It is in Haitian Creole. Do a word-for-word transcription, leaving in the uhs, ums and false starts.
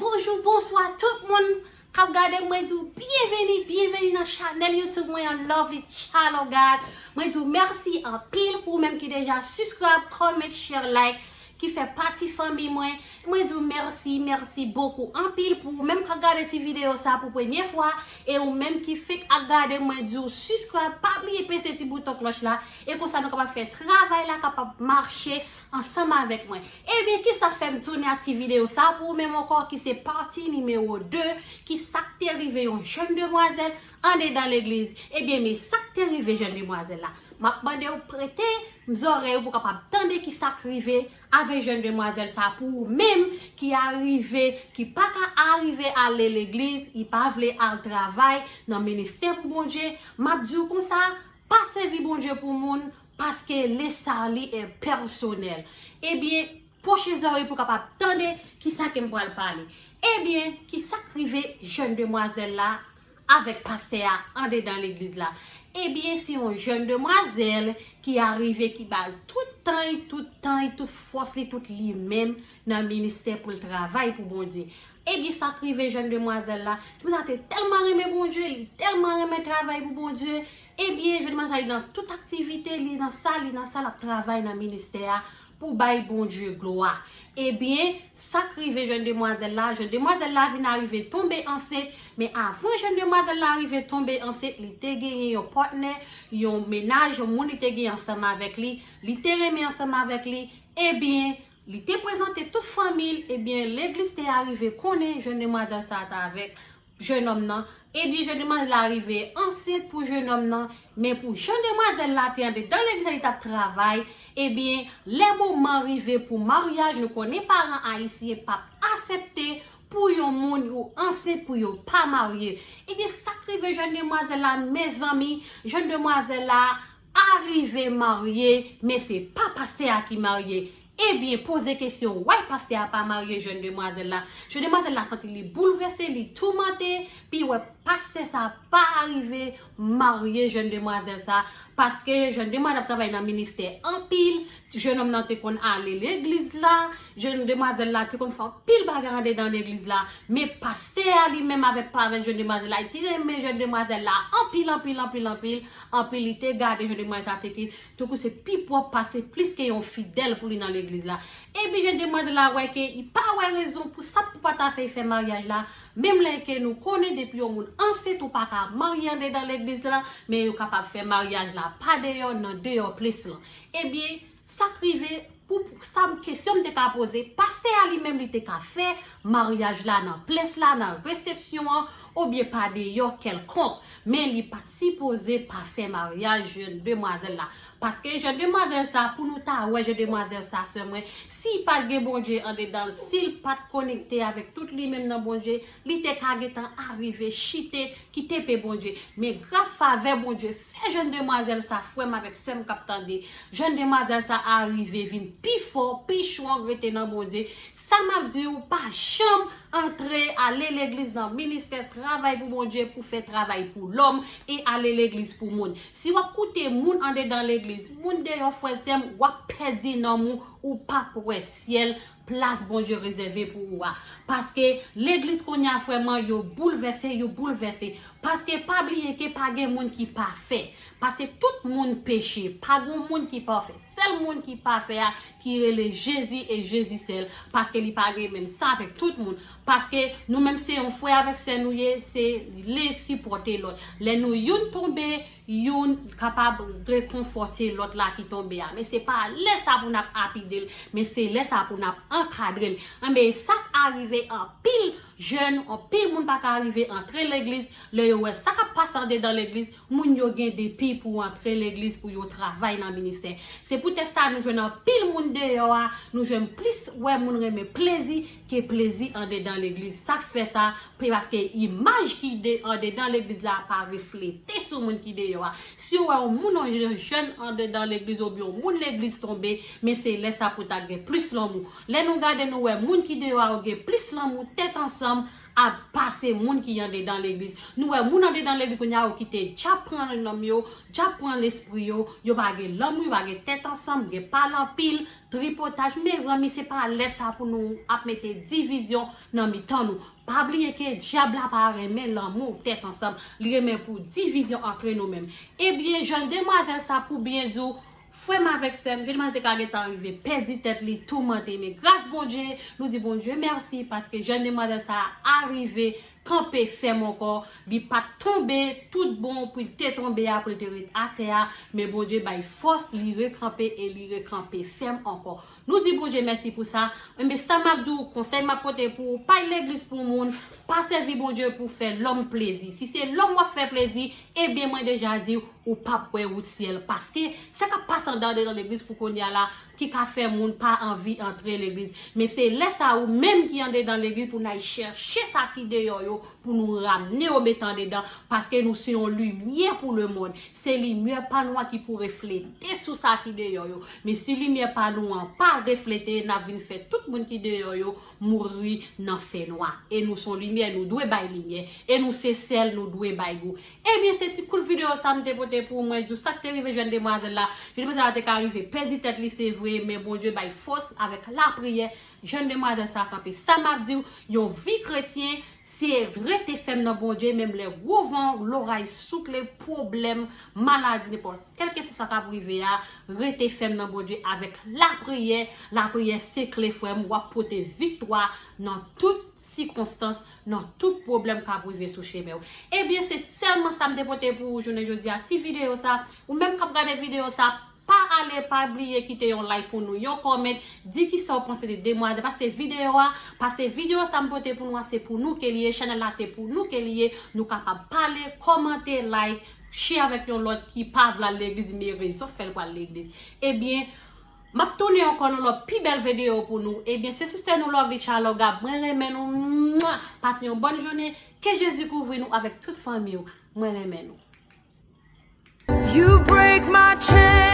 Bonjou, bonswa tout moun k ap gade m. Mwen di w byenveni, byenveni nan chanèl YouTube mwen an, Lovely Child of God. Mwen di w mèsi anpil pou ou menm ki deja subscribe, comment, share, like, ki fè pati fanmi mwen. Mwen di w mèsi, mèsi bokou anpil pou ou menm k ap gade ti videyo sa pou premye fwa, e ou menm ki fèk ap gade, mwen di w subscribe, pa bliye peze ti bouton klòch la, e konsa nou kapab fè travay la kapab mache ansanm avèk mwen. Ebyen, kisa fè m tounen ak ti videyo sa pou ou menm ankò, ki se pati nimewo de, ki sa k te rive yon jèn demwazèl andedan legliz. Ebyen, men sa k te rive jèn demwazèl la. M ap mande w prete m zòrèy ou pou w kapab tande kisa k rive avèk jèn demwazèl sa pou ou menm ki arive, ki pa ka arive ale legliz, li pa vle al travay nan ministè pou Bondye. M ap di w konsa, pa sèvi Bondye pou moun, paske le salut est personnel. Ebyen, pwoche zòrèy pou w kapab tande kisa ke m pral pale. Ebyen, kisa k rive jèn demwazèl la avèk pastè a andedan legliz la? Ebyen, se yon jèn demwazèl ki arive, ki bay tout tan, tout tan, tout fòs li, tout li menm nan ministè pou l travay pou Bondye. Ebyen, sa k rive jèn demwazèl la, demwazèl la te tèlman renmen Bondye, li tèlman renmen travay pou Bondye. Ebyen, jèn demwazèl la, li nan tout aktivite, li nan sa, li nan sa, l ap travay nan ministè a pou bay Bondye glwa. Ebyen, sa k rive jèn demwazèl la, jèn demwazèl la vin arive tonbe ansent, men avan jèn demwazèl la rive tonbe ansent, li te genyen yon patnè, yon mennaj, yon moun li te gen ansanm avèk li, li te renmen ansanm avèk li. Ebyen, li te prezante tout fanmi l, ebyen, legliz te arive konnen jèn demwazèl sa a t avèk jèn òm nan. Ebyen, jèn demwazèl la rive ansent pou jèn òm nan, men pou jan demwazèl la te andedan legliz la, li t ap travay, ebyen, lè moman rive pou maryaj, nou konnen paran ayisyen p ap aksepte pou yon moun ou ansent pou yo pa marye. Ebyen, sa k rive jèn demwazèl la, mezanmi, jèn demwazèl la arive marye, men se pa pastè a ki marye. Ebyen, poze kesyon, why pastè a pa marye jèn demwazèl la? Jèn demwazèl la santi li boulvèse, li toumante, pi wè pastè sa pa rive marye jèn demwazèl sa, paske jèn demwazèl ap travay nan ministè anpil, jèn òm nan te konn ale legliz la, jèn demwazèl la te konn fè anpil bagay andedan legliz la, men pastè a li menm avèk pa avèk jèn demwazèl la, li te renmen jèn demwazèl la anpil, anpil, anpil, anpil, anpil, li te gade jèn demwazèl sa te ke tankou se pi pwòp pase plis ke yon fidèl pou li nan legliz la. Ebyen, jèn demwazèl la wè ke li pa wè rezon pou sa pou pa ta fè fè maryaj la, menm lè ke nou konnen depi yon moun ansent ou pa ka marye andedan legliz la, men yo kapab fè maryaj la pa deyò, nan deyò plis lan. Ebyen, sa k rive, pou, pou sa m, kesyon m te ka poze, pastè a li menm li te ka fè maryaj la nan ples la, nan resepsyon an, oubyen pa deyò kèlkonk, men li pa t sipoze pa fè maryaj jèn demwazèl la. Paske jèn demwazèl sa, pou nou ta wè jèn demwazèl sa, sè mwen, si l pa t gen Bondye andedan l, si l pa t konekte avèk tout li menm nan Bondye, li te ka gentan arive chite, kite pe Bondye. Men gras favè Bondye fè jèn demwazèl sa, frè m avèk sè m k ap tande, jèn demwazèl sa arive vin pi fò, pi chwon, rete nan Bondye. Sa m ap di w, pa janm antre ale legliz nan ministè travay pou Bondye pou fè travay pou lòm e ale legliz pou moun. Si w ap koute moun andedan legliz, moun deyò, frè m, sè m, w ap pèdi nanm ou, ou p ap wè syèl, plas Bondye rezève pou ou a. Paske legliz kounye a, frè m, yo boulvèse, yo boulvèse. Paske pa bliye ke pa gen moun ki pafè. Paske tout moun peche, pa gen moun ki pafè. Sèl moun ki pafè a, ki rele Jezi e Jezi sèl. Paske li pa gen menm san avèk tout moun. Paske nou menm se yon frè avèk sè nou ye, se len sipòte lòt. Lè nou youn tonbe, youn kapab rekonfòte lòt la ki tonbe a. Men se pa lè sa pou n ap apide l, men se lè sa pou n ap ankadre l. Enben, sa k arive anpil jèn, anpil moun pa ka rive antre legliz, lè yo wè sa k ap pase andedan legliz, moun yo gen depi pou antre legliz, pou yo travay nan ministè. Se poutèt sa nou jwenn anpil moun deyò a, nou jwenn plis wè moun renmen plezi ke plezi andedan legliz. Sa k fè sa, se paske imaj ki de, andedan legliz la pa reflete sou moun ki deyò a. Si w wè yon moun, yon jèn andedan legliz oubyen yon moun legliz tonbe, men se lè sa pou ta gen plis lanmou. Lè nou gade, nou wè moun ki deyò a yo gen plis lanmou, tèt ansanm, ansanm a pase moun ki andedan legliz. Nou wè moun andedan legliz kounye a yo kite dyab pran nanm yo, dyab pran lespri yo, yo pa gen lanmou, yo pa gen tèt ansanm, gen pale anpil, tripotaj. Mezanmi, se pa lè sa pou nou ap mete divizyon nan mitan nou. Pa bliye ke dyab la pa renmen lanmou, tèt ansanm. Li renmen pou divizyon antre nou menm. Ebyen, jèn demwazèl sa, pou byen di w, frè m avèk sè m, jèn demwazèl te ka gentan rive pèdi tèt li, toumante. Men gras Bondye, nou di Bondye mèsi, paske jèn demwazèl sa a rive kanpe fèm ankò. Li pa t tonbe tout bon pou l te tonbe a, pou l te ret atè a. Men Bondye bay fòs, li rekanpe e li rekanpe fèm ankò. Nou di Bondye mèsi pou sa. Enben, sa m ap di w, konsèy m ap pote pou ou, pa al legliz pou moun, pa sèvi Bondye pou fè lòm plezi. Si se lòm w ap fè plezi, ebyen, mwen deja di w, ou p ap wè wout syèl. Paske sa k ap pase andan, andedan legliz pou kounye a la, ki ka fè moun pa anvi antre legliz. Men se lè sa ou menm ki andedan legliz pou n al chèche sa ki deyò yo, pou nou ramne yo mete andedan, paske nou se yon limyè pou lemonn. Se limyè pa nou an ki pou reflete sou sa ki deyò yo. Men si limyè pa nou an pa reflete, n ap vin fè tout moun ki deyò yo mouri nan fènwa. E nou se yon limyè, nou dwe bay limyè. E nou se sèl, nou dwe bay gou. Ebyen, se ti kout videyo sa m te pote pou ou, mwen di w sa k te rive jèn demwazèl la. Jèn demwazèl la te ka rive pèdi tèt li, se vre, men Bondye bay fòs avèk lapriyè. Jèn demwazèl sa kanpe. Sa m ap di w, yon vi kretyen, se rete fèm nan Bondye, menm lè gwo van, loray, soukle, pwoblèm, maladi, nenpòt, kèlkeswa sa k ap rive a, rete fèm nan Bondye avèk lapriyè. Lapriyè se kle, frè m, w ap pote viktwa nan tout sikonstans, nan tout pwoblèm k ap rive sou chemen w. Ebyen, se sèlman sa m te pote pou ou jounen jodi a, ti videyo sa. Ou menm k ap gade videyo sa, pa ale, pa bliye kite yon like pou nou, yon comment, di kisa w panse de demwazèl. Paske videyo a, paske videyo sa m pote pou nou a, se pou nou ke li ye, chanèl la se pou nou ke li ye. Nou kapab pale, kòmante, like, share avèk yon lòt ki pa vle al legliz, men rezon fè l pral legliz. Ebyen, m ap tounen ankò nan lòt pi bèl videyo pou nou. Ebyen, se sista nou Lovely Chaloga. Mwen renmen nou. Mwa! Pase yon bòn jounen. Ke Jezi kouvri nou avèk tout fanmi w. Mwen renmen nou. You break my chains.